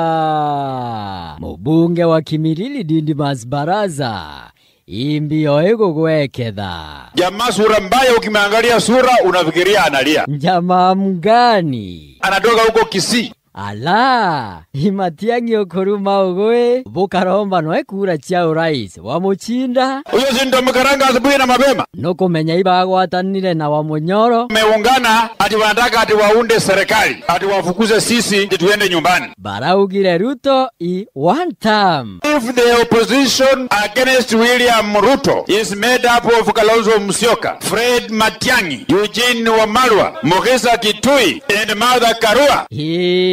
Aya, mubunge wa Kimilili Didmus Barasa imbi igugweketha. Jamaa sura mbaya, ukimeangalia sura unafikiria analia. Jamaa mgani anatoka huko Kisii. Ala, Matiang'i ukuruma ugwe bukaromba noe kura chia urais wamuchinda. Uyo si ndo mkaranga asubuhi na mapema. Nukumenya ibagwatanire na Wamunyoro. Meungana ati wanataka ati waunde serikali, ati wafukuze sisi tuende nyumbani. Baraugire Ruto i one term. If the opposition against William Ruto is made up of Kalonzo Musyoka, Fred Matiang'i, Eugene Wamalwa, Mukhisa Kitui and Martha Karua,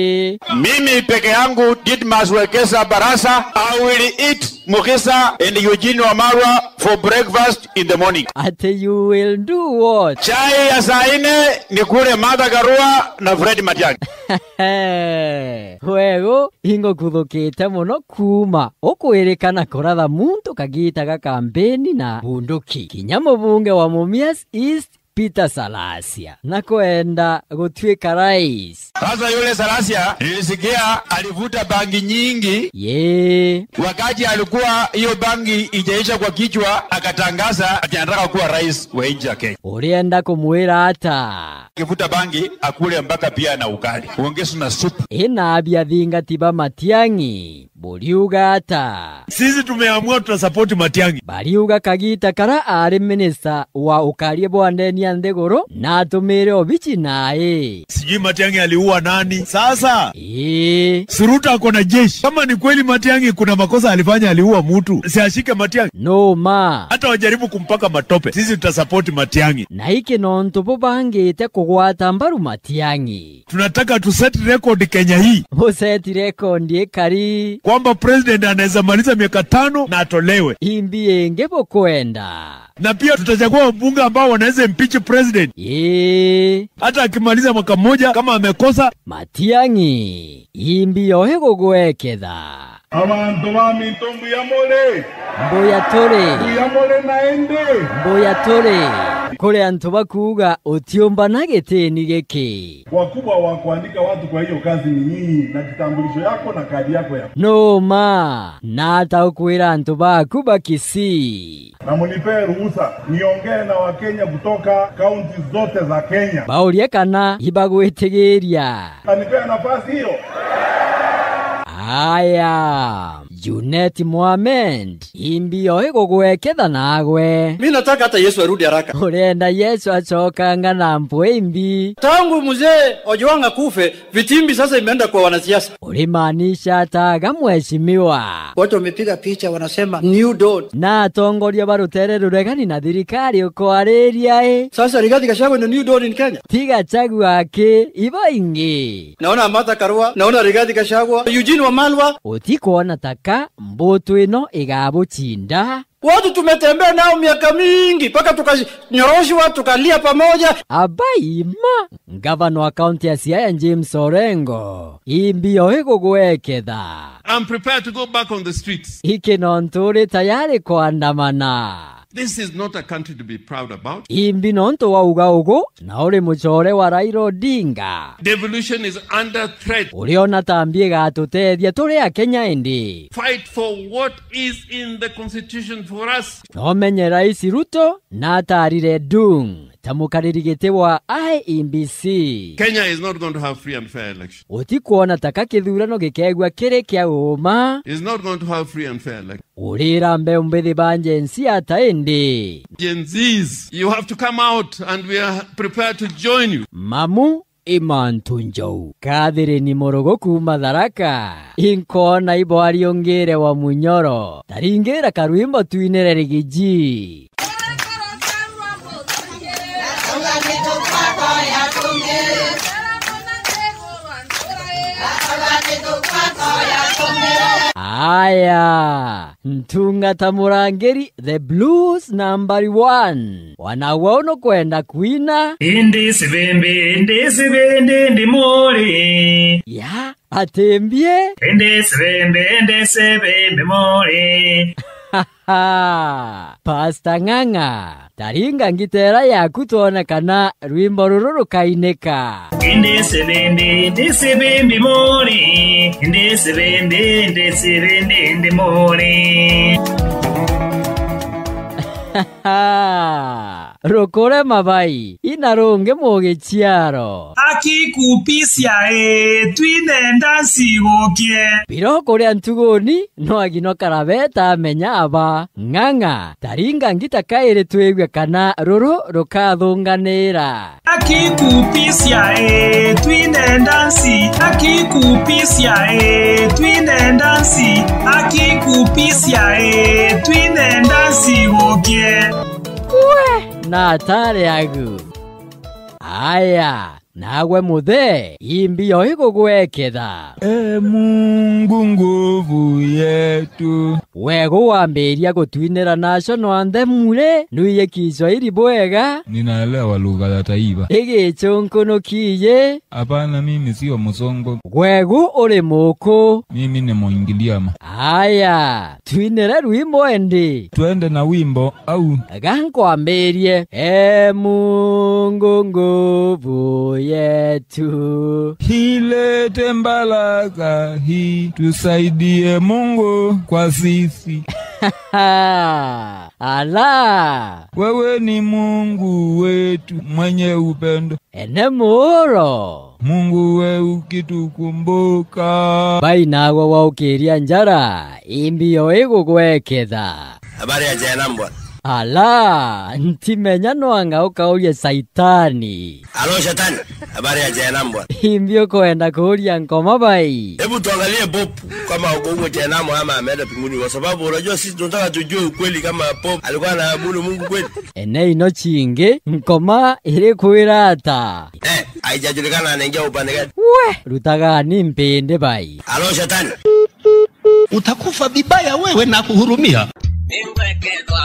mimi peke yangu Didmus Wekesa Barasa, I will eat Mukhisa and Eugene Wamalwa for breakfast in the morning. Ate you will do what? Chai ya saa nne ni kule Martha Karua na Fred Matiang'i. Wego ingo kuthukite muno kuma ukwirikana kuratha muntu kagitaga kampeni na bunduki kinya mubunge wa Mumias East Peter Salasya na kwenda gutwika rais. Sasa yule Salasya nilisikia alivuta bangi nyingi. Ye. Wakati alikuwa hiyo bangi ijaisha kwa kichwa akatangaza ati anataka kuwa rais wa nchi ya Kenya. Ulienda kumwira ata. Akivuta bangi akule mpaka pia na ukali. Uongeze na supu. Ina abia thinga tiba Matiang'i. Buriuga ata. Sisi tumeamua tutasupport Matiang'i. Bariuga kagita kara ari minister wa ukarie bwa ndeni ya nthiguru na atumire obichi nae. Sijui Matiang'i aliua nani. Sasa Suruta ako na jeshi. Kama ni kweli Matiang'i kuna makosa alifanya, aliua mtu, si ashike Matiang'i. No ma. Hata wajaribu kumpaka matope, sisi tutasupport Matiang'i. Na iki nontu bubangite kugwata mbaru Matiang'i. Tunataka tu set record Kenya hii. Bu set record ekari kwamba president anaweza maliza miaka 5 na atolewe. Imbi inge bukwenda. Na pia tutachagua wabunge ambao wanaweza impeach president. Hata akimaliza mwaka mmoja kama amekosa. Matiang'i imbi yohegogweketha. Abantu ba mitumbu ya mole. Mbuya tore. Ya mole naende. Mbuya tore. Kule antu bakuga utiomba na gitini giki. Wakubwa wa kuandika watu kwa hiyo kazi ni nyinyi na kitambulisho yako na kadi yako ya. No ma, na hata ukwira antu bakuba Kisii. Na munipe ruhusa niongee na Wakenya kutoka kaunti zote za Kenya. Baurie kana ibagwitigiria. Anipea nafasi hiyo. Aya, Junet Mohamed, imbi yoigugweketha nagwe. Mimi nataka hata Yesu arudi haraka. Urenda Yesu achokanga na mpwe imbi. Tangu mzee Ojwang akufe, vitimbi sasa imeenda kwa wanasiasa. Ulimaanisha taga mheshimiwa. Watu wamepiga picha wanasema new dawn. Na atongoria barutere ruregani na thirikari ukwariria. Sasa Rigathi Gachagua ni new dawn in Kenya. Tiga Gachagua ake iba ingi. Naona Martha Karua, naona Rigathi Gachagua, Eugene Wamalwa. Utikuona taka mbutu ino igabuchinda. Watu tumetembea nao miaka mingi mpaka tukanyoroshwa tukalia pamoja. Abaima Gavana wa kaunti ya Siaya James Orengo imbi yoigugweketha. I'm prepared to go back on the streets. Iki nonturi tayari kuandamana. This is not a country to be proud about. Imbi nonto wa uga ugo na uri muchore wa Raila Odinga. Devolution is under threat. Uriona tambie gatutethia turi a Kenya indi. Fight for what is in the constitution for us. Nomenye Rais Ruto na atarire dung tamukariri giti wa IEBC. Kenya is not going to have free and fair election. Utikuona taka kithurano gikegwa kiri kia uma. Is not going to have free and fair election. Urira mbeu mbithi banjensi ata indi. Gen Zs, you have to come out and we are prepared to join you. Mamu imantunjou. Kathiri ni morogo kuma Tharaka. Inkona ibo ariongere wa Munyoro. Taringira karwimbo tuinere rigiji. Aya, Ntunga Tamurangeri, the blues number 1. Wanawono kwenda kuina. Indi sibembe, indi sibende, ndi mori. Ya, atembie. Indi sibembe, indi sibembe mori. Pasta Ng'ang'a taringa ngitera yaku tuone kana rwimbo ruru rukainĩka. Ndisibindi ndisibimbi muri ndisibindi ndisibindi ndimuri. Rukure mabai ina runge mugichiaro akikupisia twinenda nsigokie biro kuria ntuguni no agino karabeta amenya aba Ng'ang'a taringa ngita kairi twigue kana ruru rukathunganira akikupisia twinenda nsi akikupisia twinenda nsi akikupisia twinenda nsigokie. Na atare agu aya nawe muthe imbio igugweketha. E Mungu nguvu yetu wego wambiria gutwinira national anthem ri nuiye Kiswahili bwega. Ninaelewa lugha ya taifa. Igichunkunukiye. Hapana, mimi sio msongo. Gwegu uri muku. Mimi ni Mwingiliama. Aya twinire rwimbo endi. Twende na wimbo au gankwambirie. E Mungu nguvu yetu hilete mbalaka hii tusaidie Mungu kwa sisi. Ala wewe ni Mungu wetu mwenye upendo ene muro Mungu we ukitukumbuka bainawe waukiria njara imbio igugweketha. Habari ya jehanamu bwana. Ala ntimenya noanga ukaurie saitani. Alo shetani, habari ya jehanamu bwana. Imbio kwenda kuuria nkoma bai. Hebu tuangalie Pop kama uko huko jehanamu ama ameenda mbinguni, kwa sababu unajua sisi tunataka tujue ukweli kama Pop alikuwa anaabudu Mungu kweli. Ene ino chinge nkoma iri kwirata. Haijajulikana anaingia upande gani. We rutaga ni mpende bai. Alo shetani, utakufa vibaya wewe na kuhurumia. Ningwekethwa.